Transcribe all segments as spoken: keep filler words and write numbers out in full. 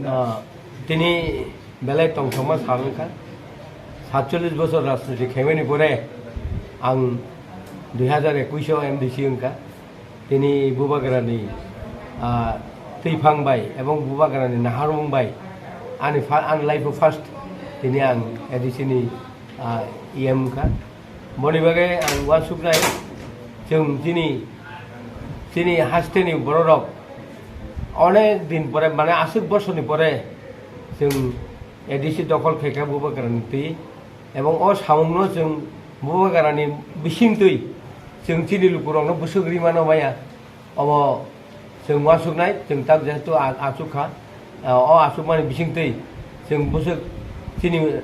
Ah, tini belai tongthokma sal wngkha. Satchollish bosor rajniti khaimani pore ang dui hazar ekush o M D C wngkha. Tini Bubagrani, ah, twiphang bai ebong Bubagrani naharmung bai ani fa-, ani life o first tini ang A D C ni, ah, E M wngkha. Boni bagwi ang uansuknai, chwng chini, chini hasteni bororok onek din pore, mane aswk bosorni pore chwng A D C dokhol khaikha Bubagrani twi, ebong o samungno chwng Bubagrani bisingtwi chwng chini lukurokno bwswk rimano maya. Obo chwng uansuknai, chwng tak jehetu a-, achuk kha, o achukmani bisingtwi chwng bwswk chini,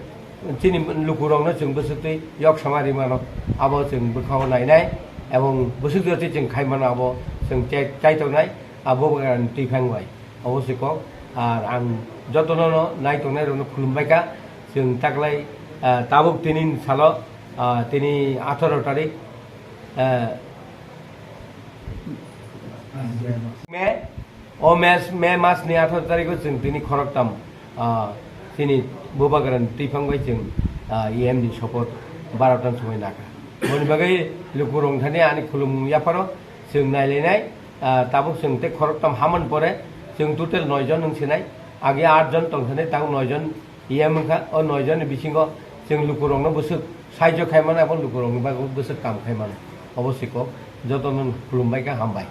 chini lukurokno chwng bwswktwi yok sama rimano, abo chwng bwkhao nainai, ebong bwswk jotwi chwng khaimano abo chwng chai-, chaitongnai, abo Bubagrani twiphang bai. Obo se kok, ar ang jotono no naitongnai rokno khulumbai kha, chwng taklai, ah, tabuk tini salo, ah, tini atharo tarik, ah, May, o May, May mas ni atharo tarikh o chwng tini khoroktham, ah, chini Bubagrani twiphang bai chwng, ah, E M ni support barota ni somoi nakha. Boni bagwi lukurok thani ani khulumung yapharo chwng nailainai, ah, tabuk chwng tei khoroktham hamani pore chwng total noi jon wng sinai, age aat jon tong thani tabuk noi jon E M wngkha, o noi jonni bisingo chwng lukurokno bwswk sahajyo khai mano, abo lukurokni bagwi bwswk kam khai mano. Obo se kok, jotono khulumbai kha, hambai.